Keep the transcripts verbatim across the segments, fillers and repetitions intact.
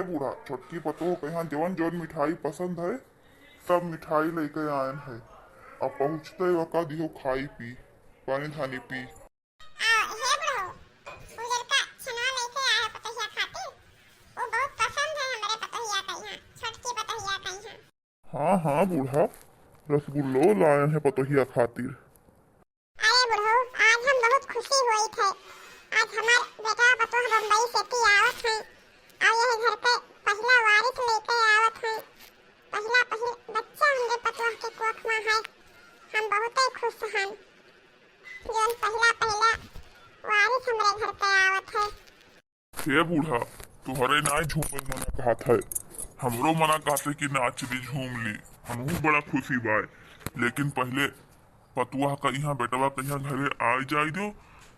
बूढ़ा, छोटकी पतोह के यहाँ जवन जवन मिठाई पसंद है, सब मिठाई लइके आयन है। अब पहुँचते ओका दिहो खाई पी, पानी धानी पी। आ, हे बुढ़ऊ, उजरका छेनवा लइके आए है पतोहिया खातिर। वो बहुत पसंद है हमरे पतोहिया के यहाँ, छोटकी पतोहिया के यहाँ। हाँ, हाँ बूढ़ा, रसगुल्लो लायन है पतोहिया खातिर। अरे बुढ़ऊ, आज हम बहुत खुशी होइत है। आज हमार बेटा पतोह बम्बई से ती आवत हैं और यह घर पे पहला वारिस लेके आवत हैं। पहला पहिल बच्चा हमरे पतोह के कोख में है। हम बहुते खुश हन, जौन पहला पहला वारिस हमरे घर पे आवत है। हे बूढ़ा, तोहरे नाय झूमे मना कहत है, हमरो मना कहत है कि नाच ली, झूम ली, हमहू बड़ा खुशी बाय। लेकिन पहिले पतुआ का यहाँ, बेटवा का यहाँ घरे आइ जाए दो,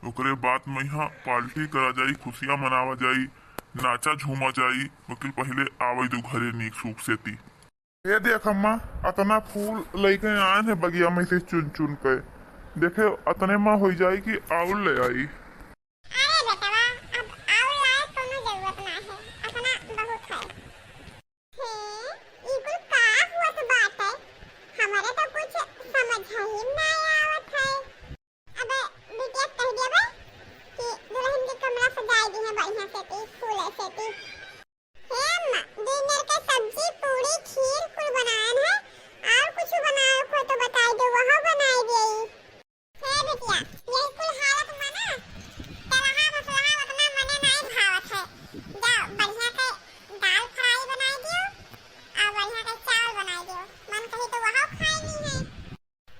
ओकरे बाद में यहाँ पार्टी करा जाई, खुशियाँ मनावा जाई, नाचा झूमा जाई, लेकिन पहिले आवे दो घरे नीक सूख से ती। ए देख अम्मा, अतना फूल लइके आयन है बगिया में से चुन चुन के। देखे, अतने में होइ जाई कि आउर ले आई। अरे बेटवा, अब आउर लाए कोनो जरूरत ना है, अतना बहुत है। हे, ई कुल का होत बाटे? हमरे तो कुछ समझ ही ना आवत है। अबे बिटिया कह दिया बे कि दुल्हन के कमरा सजाए दी है बढ़िया से ती, फूल से ती। हे अम्मा, dinner के सब्जी, पूरी, खीर कुल बनायन है, और कुछ बनाए को तो बताई दो, वहाँ बनाई देई। हे बिटिया, यही कुल हालत में ना, तेलहा मसलहा उतना मने नहीं भावत है। जाओ, बढ़िया के दाल fry बनाई दियो, और बढ़िया के चावल बनाई दियो, मन कही तो वहाँ खाए नहीं है।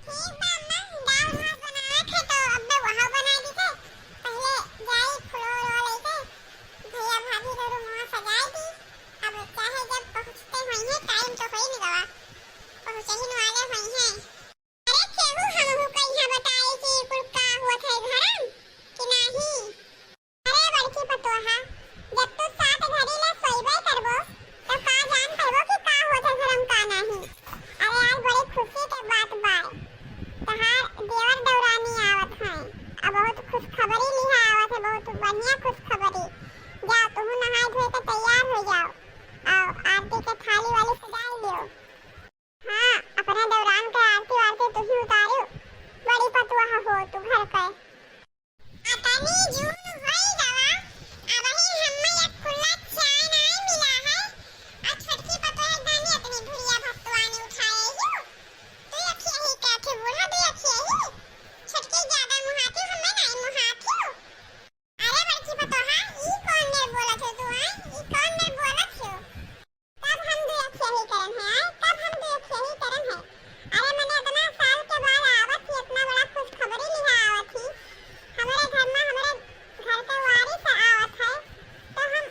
ठीक बा अम्मा, दाल भात बनावे के तो अब्बे वहाँ बना दी के। पहले जाई फुलवा उलवा लेके, भैया भाभी के रूमवा सजाए दी। अब चाहे जब पहुँचते होइहे, time तो होई न गवा, पहुँचे ही वाले होइहे। अरे केहू हमहू कहिया बताई कि कुल का हुआ था घर में कि नहीं। अरे बड़की पतोहा, जब तू सात घड़ी ले सोइबे करबो, तो का जान पइबो कि का होत है घर में का नाही। अरे आज बड़ी खुशी के बात बाय, तहार देवर देवरानी आवत हैं, अब बहुत खुशखबरी लिहा आवत है, बहुत बढ़िया खुशखबरी। जाओ तुहू नहाए धोए के तैयार हो जाओ, और आरती के थाली वाली सजाई लियो। हाँ, अपने देवरान के आरती वारती तुही उतारियो, बड़ी पतोहा हो तू घर के। अतनी जून होई गवा, अबही हम्मे एक कुल्ला चाय नाई मिला है। आ छोटकी पतोह दानी अतनी भुरिया भतुआनी उठाए हियो। तू अखिया ही के अखे बूढ़ा, तू अखिया ही। छोटकी ज्यादा मुहाती, हम्मे नाई मुहाती हो। अरे बड़की पतोहा, ई कौन मेर बोलत हो तू, आय? ई कौन मेर बोलत हो? तब हम दुई अखिया ही करन है, आय? तब हम दुई अखिया ही करन है। अरे मने इतना साल के बाद आवत ही, इतना बड़ा खुशखबरी लिहा आवत ही। हमरे घर में हमरे घर के वारिस आवत है, तो हम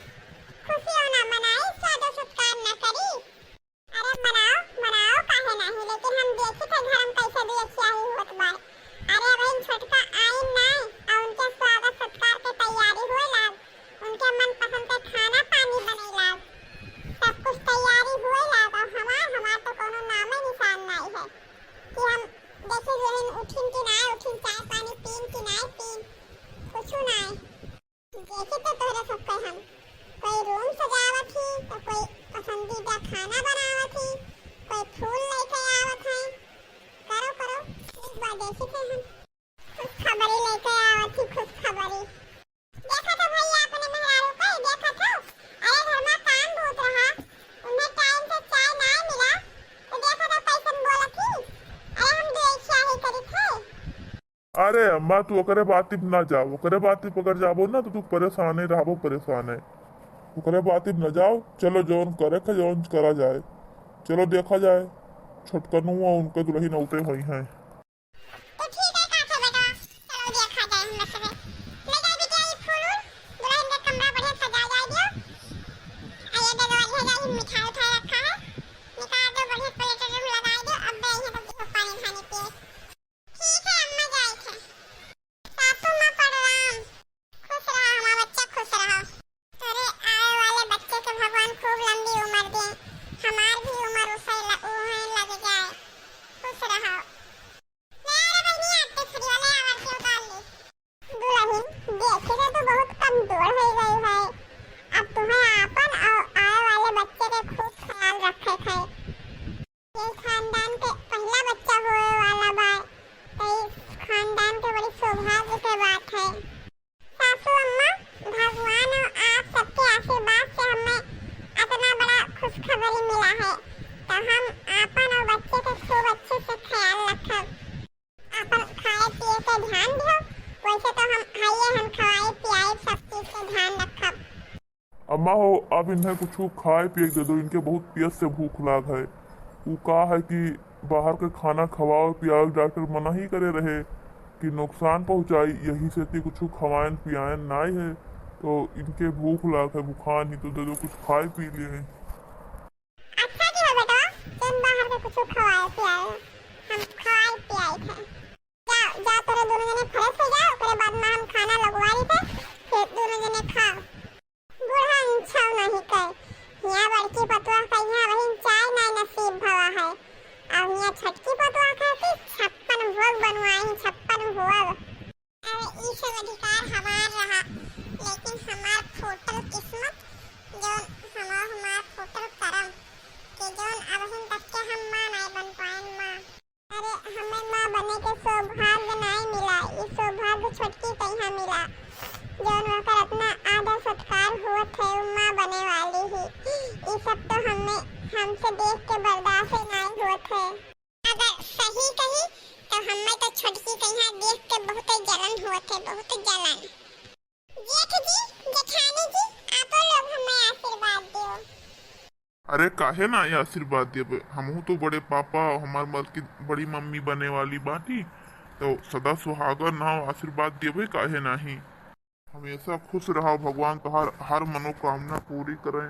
खुशियों ना मनाई, स्वादो सत्कार ना करी? अरे मनाओ, मनाओ, काहे नाही, लेकिन हम देखी थे घर में कैसे दुई अखिया ही होत बाय। अरे अबहिन छोटका आइन नाय, आ उनके स्वागत सत्कार के तैयारी होए लाग। उनके मनपसंद के खाना पानी बनई लाग, सब कुछ तैयारी होए लाग। और हमार, हमार तो कोनो नामे निशान नाई है कि हम देखी दुल्हन उठिन कि नाय उठिन, चाय पानी पीन कि नाय पीन, कुछ नाय। देखी तो तोहरे सबके हम, कोई रूम सजावत ही, तो कोई पसंदीदा खाना बनावत ही, कोई फूल लेके आवत है। करो, करो, एक बार देखी थे हम। खुशखबरी लेके आवत ही, खुशखबरी। देखा था भैया अपने मेहरारू के, देखा था। अरे घर में काम बहुत रहा, उन्हें time से चाय ना मिला, तो देखा था कैसन बोलत ही। अरे हम दुई अखिया ही करी थे। अरे अम्मा, तू ओकरे बाती पे ना जाओ, ओकरे बाती पे अगर जाबो ना तो तू परेशाने रहबो, परेशाने। ओकरे बाती पे ना जाओ, चलो जौन करे के जौन करा जाए, चलो देखा जाए, छोटकनुआ उनके दुल्हन औते होइहैं। तो ठीक है, का थे बेटा, चलो देखा जाए हम लोग सबे। ले जाए बिटिया, ये फूल उल, दुल्हन के कमरा बढ़िया सजा जाए दियो। आ ये दरवाजा जाए, मिठाई उठाई रखा है, निकाल दो, बढ़िया plate में लगा दो। अब बे यहीं तो देखो पानी धानी पिए। ठीक है अम्मा, जाए थे। सासू माँ प्रणाम। खुश रहा हमार बच्चा, खुश रहा। तोरे आवे वाले बच्चे के भगवान खूब लंबी उम्र दे, हमार भी उम्र उसे ल-, उहे लग जाए। खुश रहा। खुशखबरी मिला है, तो हम आपन और बच्चे के खूब अच्छे से ख्याल रखब। आपन खाए पिए के ध्यान दियो, वैसे तो हम आइए, हम खवाए पियाए सब चीज के ध्यान रखब। अम्मा हो, अब इन्हें कुछ खाए पिए के दे दो, इनके बहुत तेज से भूख लाग है। उ का है कि बाहर के खाना खवाओ पियाओ, डॉक्टर मना ही करे रहे कि नुकसान पहुँचाई, यही से ती कुछ खवाएन पियाएन नाई है, तो इनके भूख लाग है, भूखान ही तो दे दो, कुछ खाए पी लिए। अच्छा जी हो बेटा, तुम बाहर के कुछ खवाए पियाए, हम खवाए पियाए थे। जा, जा तोरे दोनों जने फ्रेश हो जाओ, ओकरे बाद में हम खाना लगवाई थे, फिर दोनों जने खाओ। बूढ़ा इंछाव नहीं कहे, हियाँ बड़की पतुआ का हियाँ वही चाय नाई नसीब भवा है, और हियाँ छोटकी पतुआ खातिर छप्पन भोग बनवाई, छप्पन भोग। अरे ई सब अधिकार हमार रहा, लेकिन हमार फूटल किस्मत, जौन हमार, हमार फूटल करम, कि जौन अबहिन तक के हम माँ नाई बन पाएन माँ। अरे, हमें माँ बने के सौभाग्य नाई मिला, ई सौभाग्य छोटकी कहिया मिला, जौन ओकर इतना आदर सत्कार होत है, उ माँ बने वाली ही। ई सब तो हमें, हमसे देख के बर्दाश्त ही नाई होत है। अगर सही कही, तो हमें तो छोटकी कहिया देख के बहुत जलन होत है, बहुत जलन। जेठ जी, जेठानी जी, आपो लोग हमें आशीर्वाद दियो। अरे काहे ना ये आशीर्वाद देबे, हमहू तो बड़े पापा और हमार मलकिन बड़ी मम्मी बने वाली बाटी, तो सदा सुहागन रहो, आशीर्वाद देबे काहे नाही। हमेशा खुश रहो, भगवान तोहार हर मनोकामना पूरी करें,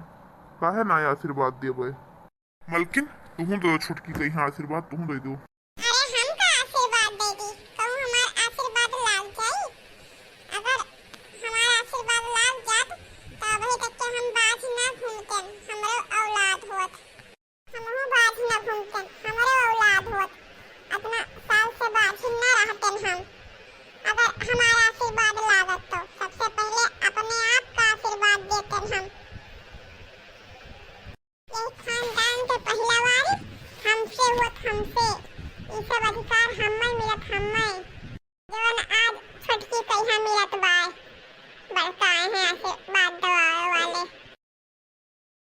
काहे ना ये आशीर्वाद देबे। मलकिन, तुहूँ दे दो छोटकी कहिया आशीर्वाद, तुहूँ दे दो। अरे हम का आशीर्वाद दे दी, कहूँ हमार आशीर्वाद लाग जाई? अगर हमार आशीर्वाद लाग जात, तो अबही तक के हम बाझ ना घूमतेन, हमरो औलाद होत। हमहू बाझ ना घूमतेन, हमरो औलाद होत। इतना साल से बाझ ना रहतेन हम। अगर हमार आशीर्वाद लागत तो सबसे पहले अपने आप का आशीर्वाद देतेन हम। यही खानदान के पहिला वारिस हमसे होत हमसे। ई सब अधिकार हम्मे मिलत हम्मे।